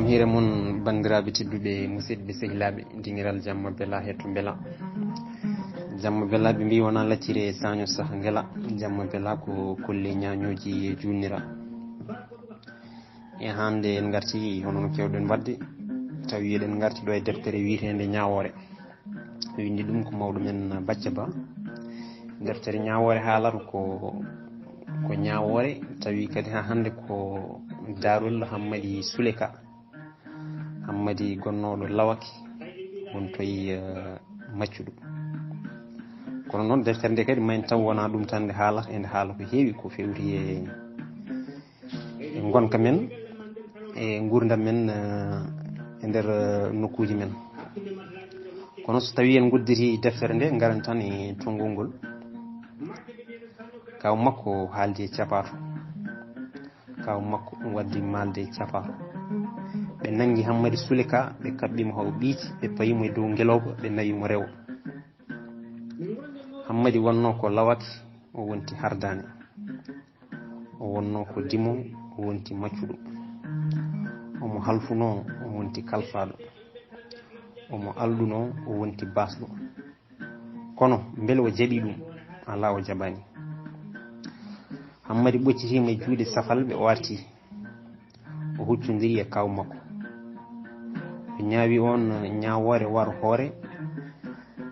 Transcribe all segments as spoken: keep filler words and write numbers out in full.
Hire mon, banndiraaɓe tedduɓe, musidɓe, sehilaaɓe, dingiral jamma bela, hetto bela. Jamma bela, ɓe mbi wona laccire saño saha ngela. Jamma bela ko kolle ñañooji e junnira. E hannde en ngarti, hono no kewɗen waɗde, tawi eɗen ngarti ɗo e deftere wiyeteende Ñaawoore. Windi ɗum ko mawɗo men Bacca Ba. Deftere Ñaawoore haalata ko, ko Ñaawoore, tawi kadi haa hannde ko daarol Hammadi Suleka. Hammadi gonnooɗo Lawaki, woni toye, eh, Maccuɗo. Kono noon, deftere nde kadi, ma en taw wonaa ɗum tan nde haalata, ende haala ko heewi ko fewti e, e ngonka men, e nguurndam men, eh, e nder, eh, nokkuuji men. Kono so tawii en ngudditi deftere nde, ngaren tan e tonngol ngol. Kaaw makko haaldi e capaato. Kaaw makko waddi maalde e capaato. Ɓe nanngi Hammadi Suleka, ɓe kaɓɓi mo haa o ɓiiti, ɓe payi mo e dow ngelooba, ɓe nawi mo rewo. Hammadi wonnoo ko Lawaki, o wonti Hardaane. O wonnoo ko Dimo, o wonti Maccuɗo. Omo halfunoo, o wonti Kalfaaɗo. Omo alɗunoo, o wonti Baasɗo. Kono mbele o jaɓi ɗum? Alaa, o jaɓaani. Hammadi ɓoccitiima e juuɗe safalɓe, o arti. O huccondiri e kaaw makko. O ñaawi oon ñaawoore war hoore,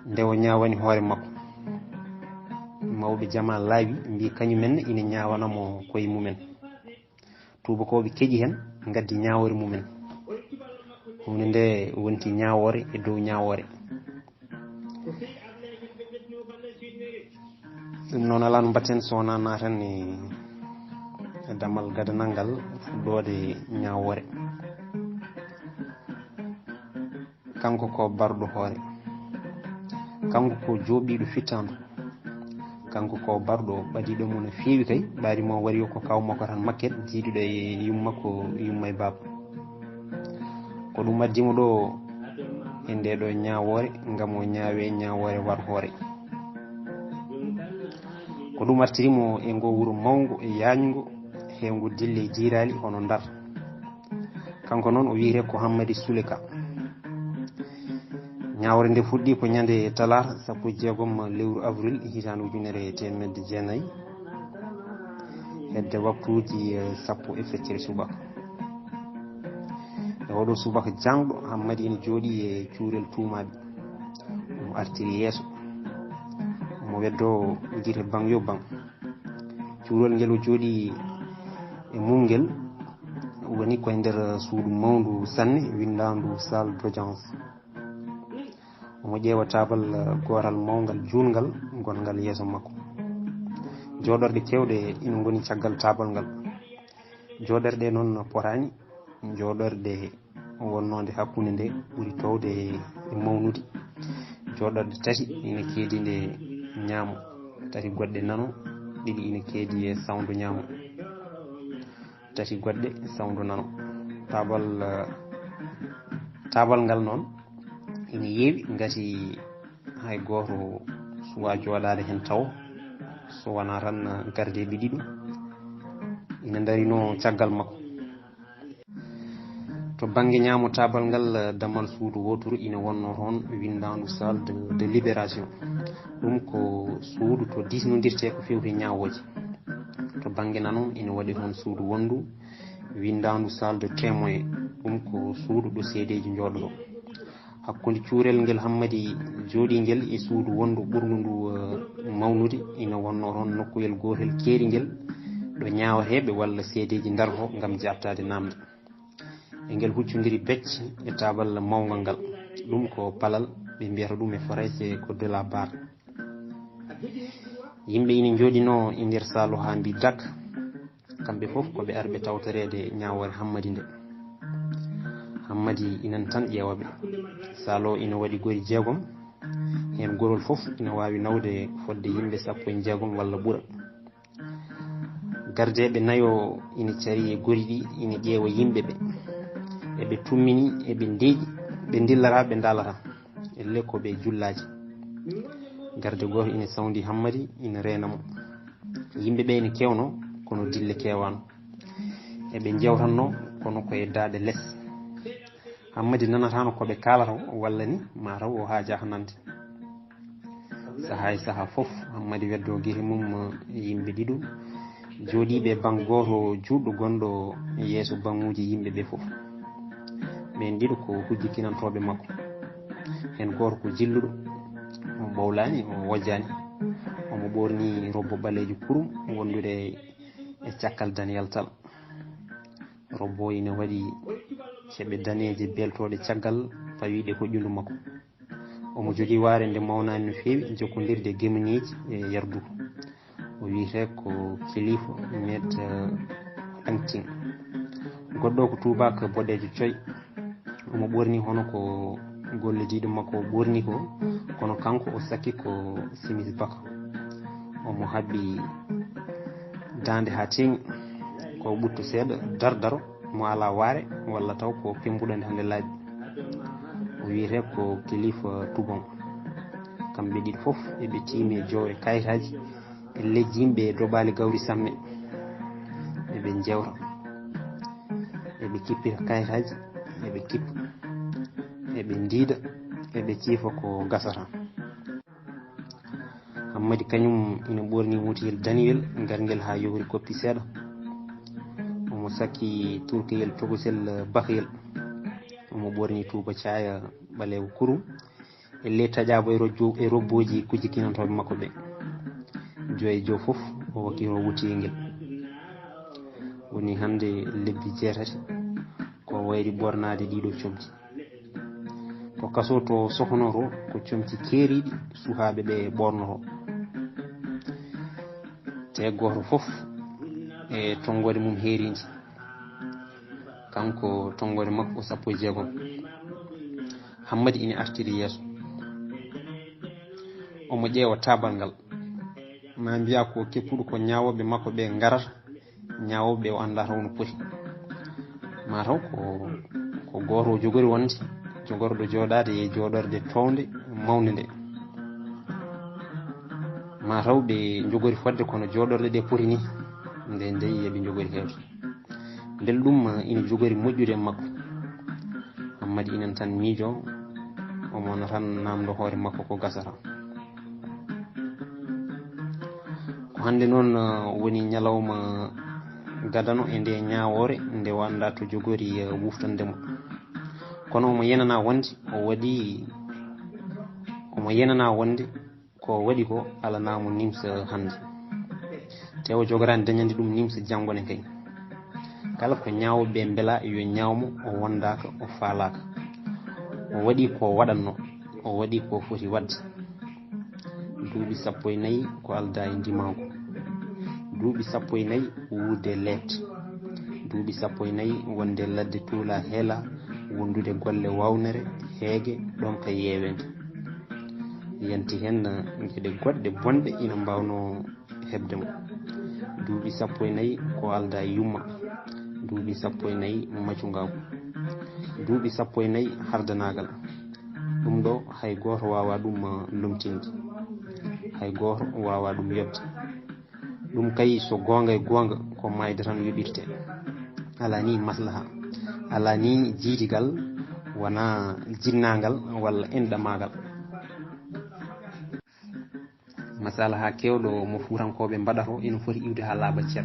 nde o ñaawani hoore makko. Mawɓe jamaa laawi mbi kañumen ne ina ñaawana mo koye mumen. Tuubakooɓe keƴi heen, ngaddi ñaawoore mumen. Huunde nde wonti ñaawoore e dow ñaawoore. Ɗum noon, alaa no mbaɗten so wonaa naaten e, e damal gadanal ngal, fuɗɗoode ñaawoore. Kanko ko barɗo hoore. Kanko ko jooɓiiɗo fittaandu. Kanko ko barɗo ɓadiiɗo mo no feewi kay. Ɓaadi mo wari ko kaaw makko tan makket, jiiduɗo e yumma ko yumma e baaba. Ko ɗum addi mo ɗo e nde ɗo ñaawoore, ngam o ñaawe ñaawoore war hoore. Ko ɗum artiri mo e ngo wuro mawngo e yaañngo, heewngo dille e jiiraali hono Ndar. Kanko noon o wiyetee ko Hammadi Suleka. Ñaawre nde fuɗɗi ko ñande talaata sappo e jeegom lewru avril hitaande ujunere e teemedde jeenayi, hedde waktuuji, eh, sappo e feccere subaka. E oɗo subaka jaŋɗo, Hammadi ene jooɗii e cuurel tuumaaɓe. Omo artiri yeeso. Omo weddoo gite baŋ yo baŋ. Cuurel ngel o jooɗii e mum ngel woni koye nder suudu mawndu sanne, winndaandu salle d'audience. Omo ƴeewa taabal, eh, gootal mawngal juutngal, gonngal yeeso makko. Jooɗorɗe keewɗe ina ngoni caggal taabal ngal. Jooɗorɗe noon potaani jooɗorɗe wonnoonde hakkunde nde ɓuri toowde e mawnude. Jooɗorɗe tati ina keedi nde ñaamo, tati goɗɗe nano, ɗiɗi ina keedi e sawndo ñaamo, tati goɗɗe sawndo nano. Taabal, eh, taabal ngal noon ina yeewi, ngati hay gooto suwaa jooɗaade heen tawo, so wonaa tan gardeeɓe ɗiɗo ina ndarinoo caggal makko. To bannge ñaamo taabal ngal, dammal suudu wooturu ina wonnoo toon winndaandu salle de, de libération. Ɗum ko suudu to diisnondirtee ko fewti ñaawooje. To bannge nano ina waɗi toon suudu wonndu winndaandu salle de témoin. Ɗum ko suudu ɗo seedeeji njooɗotoo. Hakkunde cuurel ngel Hammadi jooɗii ngel e suudu wonndu ɓurndu ndu, eh, mawnude, ina wonnoo toon nokkuyel gootel keeringel ɗo ñaawateeɓe walla seedeeji ndarotoo ngam jaaɓtaade naamnde. E ngel huccondiri becce e taabal mawngal ngal. Ɗum ko palal, ɓe mbiyata ɗum e farayse ko de la barre. Yimɓe ina njooɗinoo e nder saalo haa mbi dak. Kamɓe fof ko ɓe arɓe tawtoreede ñaawoore Hammadi nde. Hammadi inan tan ƴeewa ɓe. Saalo ina waɗi gori jeegom. Heen gorol fof ina waawi nawde fodde yimɓe sappo e jeegom walla ɓura. Gardeeɓe nayo ina carii e gori ɗi, ina ƴeewa yimɓe ɓe. Eɓe tummini, eɓe ndeeƴi, ɓe ndillata, ɓe ndaalata. Ellee ko ɓe jullaaji. Garde gooto ina sawndi Hammadi, ina reena mo. Yimɓe ɓe ina keewno, kono dille keewaano. Eɓe njewtanno, kono ko e daaɗe les. Hammadi nanataano ko ɓe kaalata o, walla ni ma taw o haajaaka nande. Sahaa e sahaa fof, Hammadi weddoo gite mum e yimɓe ɗiɗo jooɗiiɓe e baŋ gooto juutɗo gonɗo yeeso baŋuuji yimɓe ɓe fof. Ɓeen ɗiɗo ko hujjikinantooɓe makko. Heen gooto ko jilluɗo, o ɓowlaani, o wojjaani. Omo ɓoorni robbo ɓaleejo kurum wondude e cakkal daniyal tal. Robbo ina waɗi ceɓe daneeje beeltooɗe caggal pawiiɗe ko ƴundu makko. Omo jogii waare nde mawnaani no feewi, jokkondirde gemneeji e yardugo. O wiyetee ko Kilifa Met, eh, Langting. Goɗɗo ko tuubaako boɗeejo coy. Omo ɓoorni hono ko gollodiiɗo makko o ɓoorni ko, kono kanko o sakki ko simis baka. Omo haɓɓi daande haa teeŋi, ko ɓutto seeɗa, dardaro, mo alaa waare, walla taw ko pemmbuɗo nde hannde laaɓi. O wiyetee ko Kilifa Tubon. Kamɓe ɗiɗo fof eɓe tiimi e joowe kayitaaji e leƴƴi yimɓe e doɓaali gawri samme. Eɓe njewta, eɓe kippita kayitaaji, eɓe kippa, eɓe ndiida, eɓe ciifa ko gasata. Hammadi kañum ina ɓoorni mutiyel daniyel, ngarngel haa yohri koppi seeɗa. Omo sakki turkeyel tokosel bakayel. Omo ɓoorni tuuba caaya ɓaleewo kurum. E ley taƴaabo e rojjo-, e robbooji kujje kinantooɓe makko ɓe. Joy e jo fof o wakkiro wutiyel ngel. Woni hannde lebbi jeetati ko wayri ɓoornaade ɗiɗo comci. Ko kaso to sohonoto ko comci keeriiɗi suhaaɓe ɓe ɓoornoto. Te gooto fof e tonngoode mum heeriinde. Kanko tonngoode makko ko sappo e jeegom. Hammadi ina artiri yeeso. Omo ƴeewa taabal ngal. Ma mbiya ko keppuɗo ko ñaawooɓe makko ɓe ngarata, ñaawooɓe ɓe o anndaa taw no poti. Ma taw ko, ko gooto o jogori wonde, jogorɗo jooɗaade e jooɗorde townde mawnde nde. Ma taw ɓe njogori fodde kono jooɗorɗe ɗe poti ni, nde nde eɓe njogori heewde. Ndel ɗum ina jogori moƴƴude e makko. Hammadi ina tan miijo, omo wona tan naamndo hoore makko ko gasata. Ko hannde noon, uh, woni ñalawma gadano e nde ñaawoore nde o anndaa to jogori, uh, wuftande mo. Kono omo yenana wonde o waɗi, omo yenana wonde ko waɗi ko alanaama nimsa hannde. Te o jogoraani dañande ɗum nimsa janngo ne kay. Kala ko ñaawooɓe ɓe mbela yo ñaawmo o wondaaka, o faalaaka. O waɗi ko waɗatno, o waɗi ko foti waɗde. Duuɓi sappo e nayi ko aldaa e ndimaagu. Duuɓi sappo e nayi wuurde leet. Duuɓi sappo e nayi wonde ladde tuula heela, wondude golle wawnere, heege, ɗon ka yeewende. Yanti heen geɗe goɗɗe bonɗe ina mbaawno heɓde mo. Duuɓi sappo e nayi ko aldaa e yumma. Duuɓi sappo e nayi macungaagu. Duuɓi sappo e nayi hardanaagal. Ɗum ɗo hay gooto waawaa ɗum, uh, lomtinde. Hay gooto waawaa ɗum yoɓde. Ɗum kay so goonga e goonga ko maayde tan yoɓirte. Alaa ni maslaha. Alaa ni jiidigal, wonaa jinnaagal walla enɗamaagal. Masalaha keewɗo mo fuutankooɓe mbaɗata o ina foti iwde haa laaɓa cer.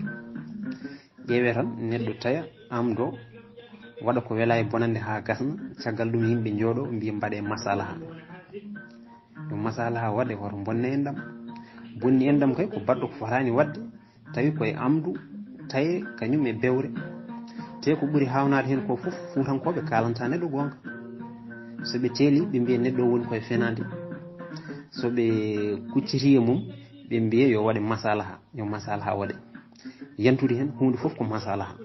Ƴeewee tan neɗɗo taya, amdo, waɗa ko welaa e bonannde haa gasna, caggal ɗum yimɓe njooɗo mbiya mbaɗee masalaha. Yo masalaha waɗe, hoto bonne enɗam. Bonni enɗam kay ko baɗɗo ko fotaani waɗde, tawi koye amdu, taye kañum e bewre. Te ko ɓuri haawnaade heen ko fof, fuutankooɓe kaalanta neɗɗo goonga. So ɓe teeli, ɓe mbiya neɗɗo o woni koye fenaande. So ɓe kucciti e mum, ɓe mbiya yo waɗe masalaha, yo masalaha waɗe. Yantude heen, huunde fof ko masalaha.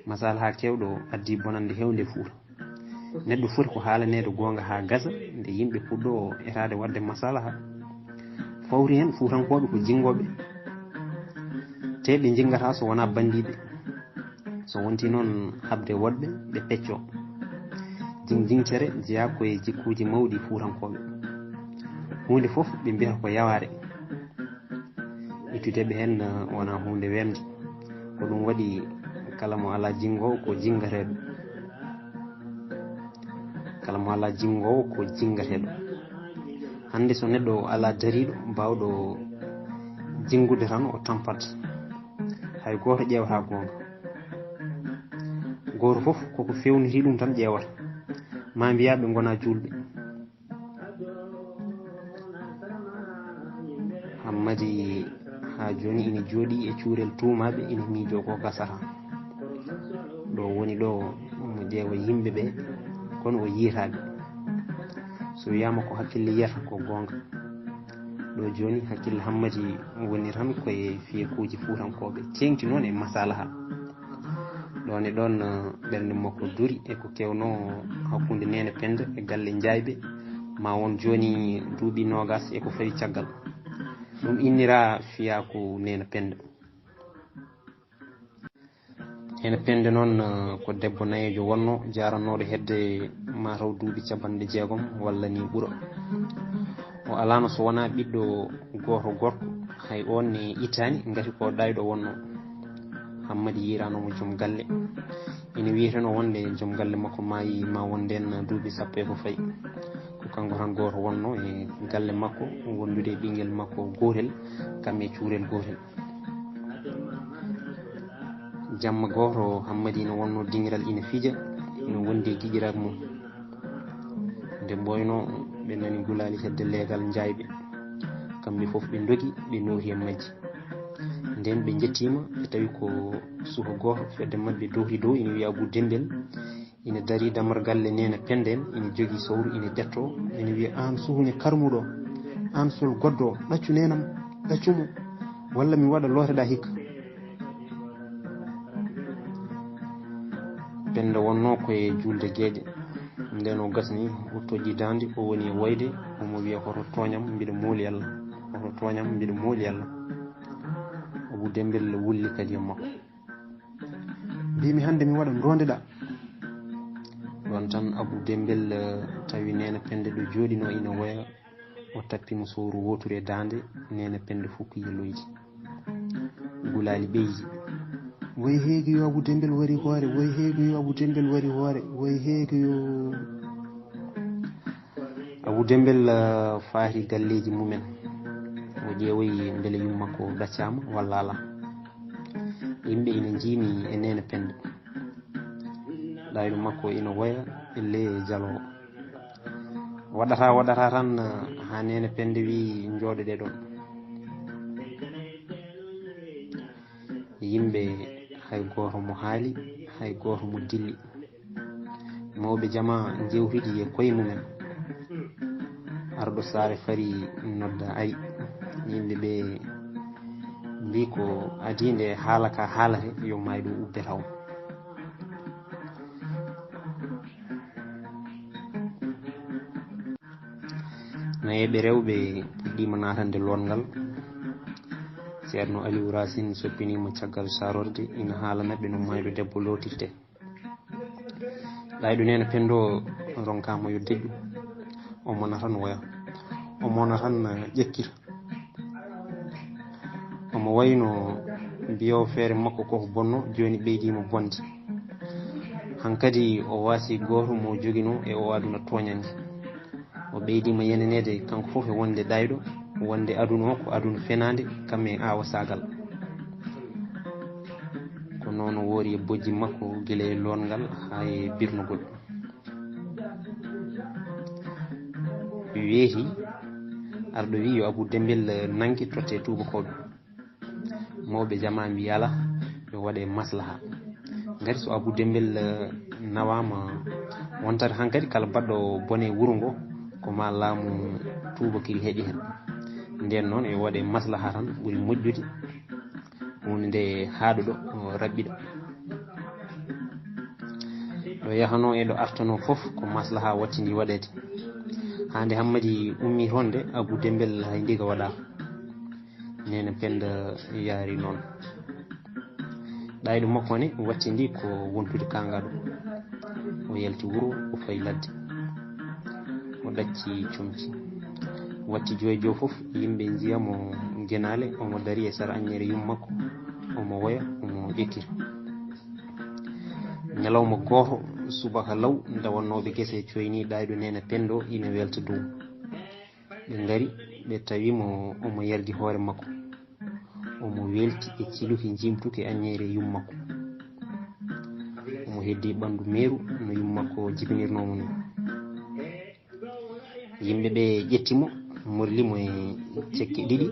Masalaha keewɗo addi bonannde heewnde e Fuuta. Neɗɗo foti ko haalaneede goonga haa gasa, nde yimɓe puɗɗo etaade waɗde masalaha. Fawri heen, fuutankooɓe ko jinngooɓe, te ɓe njinngataa so wonaa banndiiɓe. So wontii noon haɓde woɗɓe, ɓe peccoo. Jing-, jingtere jeyaa ko e jikkuuji mawɗi fuutankooɓe. Huunde fof ɓe mbiyata ko yawaare. Ittude ɓe heen, eh, wonaa huunde weemde. Ko ɗum waɗi kala mo alaa jinngo ko jinngateeɗo. Kala mo alaa jinngoowo ko jinngateeɗo. Hannde so neɗɗo alaa dariiɗo baawɗo jinngude tan o tampat. Hay gooto ƴeewataa goonga. Gooto fof koko feewniti ɗum tan ƴeewata. Ma mbiyaa ɓe ngonaa juulɓe. Hammadi haa jooni ina jooɗii e cuurel tuumaaɓe, ina miijoo ko gasata. Ɗo woni ɗo, omo ƴeewa yimɓe ɓe, kono o yiyataa ɓe. So wiyaama ko hakkille yiyata, ko goonga. Ɗo jooni, hakkille Hammadi woni tan ko e fiyekuuji fuutankooɓe, teeŋti noon e masalaha. Ɗoon e ɗoon, eh, ɓernde makko duri e ko kewnoo hakkunde Neene Penda e galle Njaayɓe, ma won jooni duuɓi noogaas e ko fawi caggal. Ɗum inniraa fiyaaku Neene Penda. Neene Penda noon, eh, ko debbo nayeejo wonnoo, jaaranooɗo hedde mataw duuɓi capanɗe jeegom walla ni ɓura. O alaano so wonaa ɓiɗɗo gooto gorko, hay oon ne itaani, ngati ko ɗaayɗo wonnoo. Hammadi yiiraano mo joom galle. Ina wiyeteno wonde joom galle makko maayi ma won ndeen duuɓi sappo e ko fayi. Ko kanko tan gooto wonnoo e galle makko, wondude e ɓinngel makko gootel, kam e cuurel gootel. Jamma gooto, Hammadi ina wonnoo dingiral ina fija, ina wondi e giƴiraaɓe mum. Nde ɓooynoo, ɓe nani gulaali hedde leegal Njaayɓe. Kamɓe fof ɓe ndogi, ɓe nooti e majji. Ndeen ɓe njettiima, ɓe tawi ko suka gooto fedde maɓɓe dowti dow, ina wiya Abu Dembel, ina darii damar galle Neene Penda en, ina jogii sawru, ina ƴettoo, ina wiya, "Aan suhune karmuɗo, aan sol goddo, ɗaccu neenam, ɗaccu mo, walla mi waɗa looteɗaa hikka." Penda wonnoo ko e juulde geeƴe. Ndeen o gasni, o toƴƴi daande, o woni e woyde, omo wiya, "Hoto tooñam, mbiɗa mooli Alla. Hoto tooñam, mbiɗa mooli Alla." Abu Dembel wulli kadi e makko. "Mbiimi hannde mi waɗa ndondeɗaa." Ɗoon tan Abu Dembel, eh, tawi Neene Penda ɗo jooɗinoo ina woya, o tappi mo sowru wooturu e daande, Neene Penda fof ko yiloyde. Gulaali ɓeydi. "Woy heege yo Abu Dembel wari hoore, woy heege yo Abu Dembel wari hoore, woy heege yo." Abu Dembel, eh, faari galleeji mumen. O ƴeewoyi mbele yumma makko ɗaccaama walla alaa. Yimɓe ina njiimi e Neene Penda. Ɗaayɗo makko ina woya e ley jalo. Waɗata, waɗata tan, eh, haa Neene Penda wiyi, "Njooɗoɗee ɗoon." Yimɓe hay gooto mo haali, hay gooto mo dilli. Mawɓe jama njewtidi e koye mumen. Arɗo saare fari nodda ari. Yimɓe ɓe mbi ko adii nde haala ka haalate yo maayɗo ubbe taw. Nayeeɓe rewɓe puɗɗiima naatande lootngal. Ceerno Aliou Racine soppiniima caggal sarorde, ina haalana ɓe no maayɗo debbo lootirte. Ɗaayɗo Neene Penda ronkaama yo deƴƴu. O mona tan woya. O mona tan ƴekkita. Omo wayno mbiyo feere makko koko bonno, jooni ɓeydiima bonde. Hankadi o waasi gooto mo joginoo e o aduna tooñannge. O ɓeydiima yeneneede kanko fof e wonde ɗaayɗo, wonde aduna o ko aduna fenaande, kam e aawasaagal. Ko noon o woori e bojji makko gila e lootngal haa e birnugol. Weeti, arɗo wi yo Abu Dembel nangi totte tuubakooɓe. Mawɓe jama mbi alaa, yo waɗe maslaha. Ngati so Abu Dembel, eh, nawaama, wontata hankadi kala baɗɗo bone wuro ngo, ko ma laamu tuubakiri heƴe heen. Ndeen noon, yo waɗe maslaha tan ɓuri moƴƴude. Huunde nde haaɗuɗo, o raɓɓiɗo. Ɗo yahanoo e ɗo artanoo fof ko maslaha wattindi waɗeede. Haa nde Hammadi ummi toon de, Abu Dembel hay ndiga waɗaa. Neene Penda yaari noon. Ɗaayɗo makko ne wattindi ko wontude kaangaɗo. O yalti wuro, o fayi ladde. O ɗacci comci. Watti joy joy fof, yimɓe njiya mo genaale, omo dari e sara aññeere yumma makko, omo woya, omo ƴettira. Ñalawma gooto, subaka law, nde wonnooɓe gese coyni ɗaayɗo Neene Penndo ina welta dow. Ɓe ngari, ɓe tawi mo omo yardi hoore makko. Omo welti e ciluki jimtuki aññeere yummakko. Omo heddi ɓanndu meeru no yummakko jibinirnoo mo nii. Yimɓe ɓe ƴetti mo, morli mo e cekke ɗiɗi.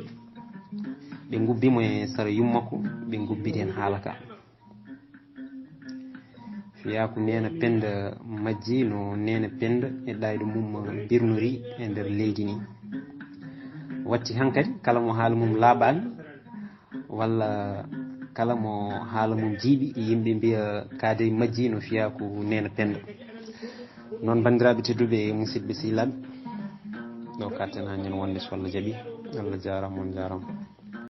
Ɓe ngubbi mo e sara yummakko, ɓe ngubbidi heen haala ka. Fiyaaku Neene Penndo majji no Neene Penndo e ɗaayɗo mum birnori e nder leydi ni. Watti hankadi kala mo haala mum laaɓaani, walla kala mo haala mum jiiɓi, yimɓe mbiya kaadey majji no fiyaaku Neene Penndo. Noon, banndiraaɓe tedduɓe e musidɓe sehilaaɓe, ɗo katten haa ñande wonde, so Allah jaɓi. Allah jaaraama, on jaaraama.